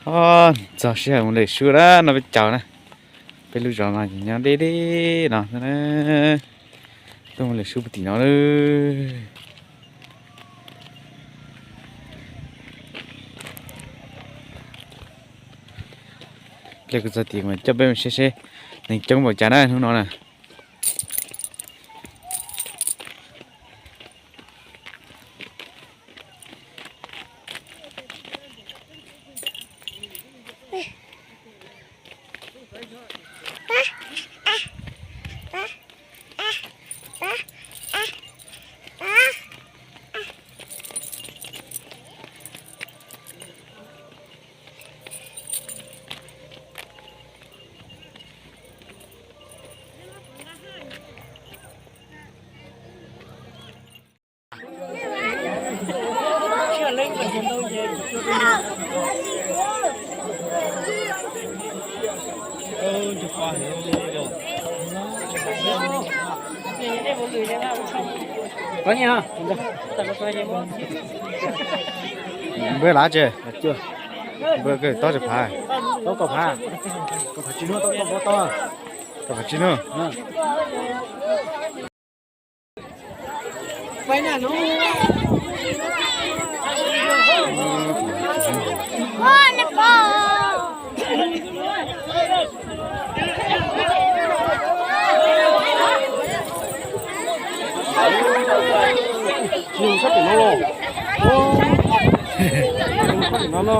Os, txog sij hawm mus lwm sub lawm no peb caug na. Peb lub zos mas nyob deb deb no. Tuaj mus lwm sub puag tim no lawm. Pliag kuv txog tim mas coj peb mus saib seb neeg coob npaum cas na hnub no na. Npawg lav tse? Npawg kawg tob tsis phav? Tob kaum phav. Kaum phav tsib hnub, tob kaum phav tob. Kaum phav tsib hnub. Sab tim no los. Sab tim no no.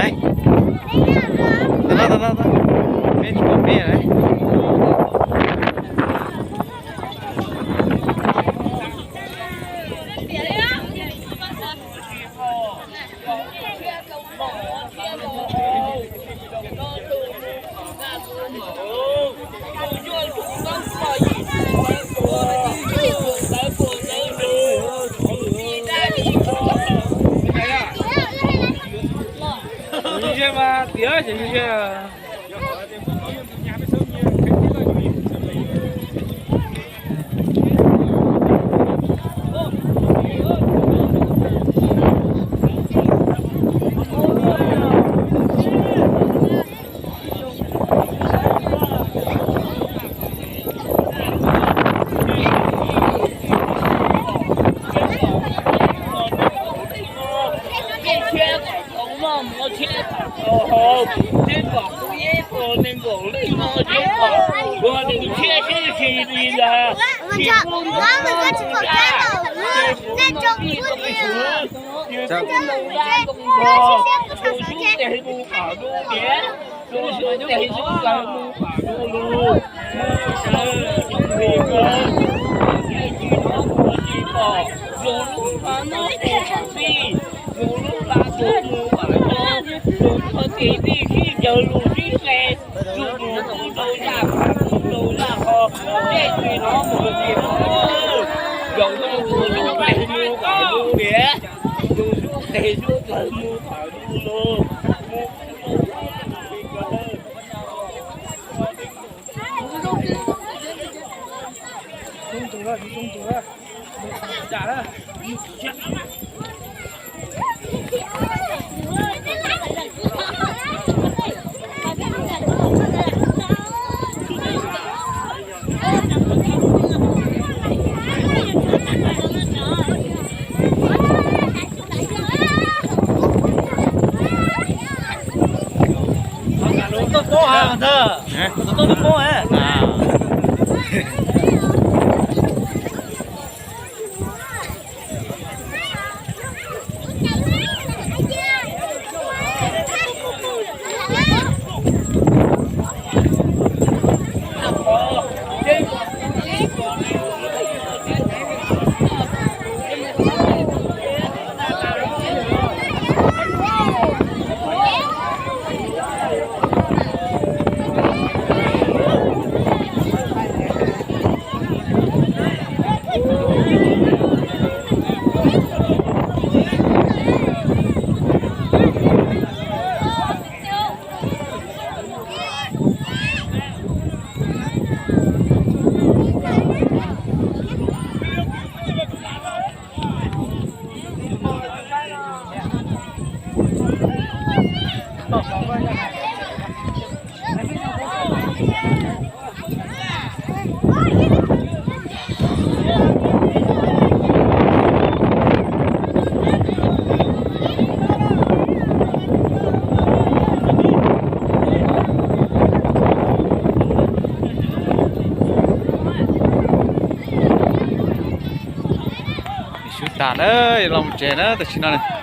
Mej, tau no, tau no, tau. Mej tsis pom mej lawm. Tuaj poob ha ntag, tuaj poob ha. Tas na, los mus tsev na, tam sim no na.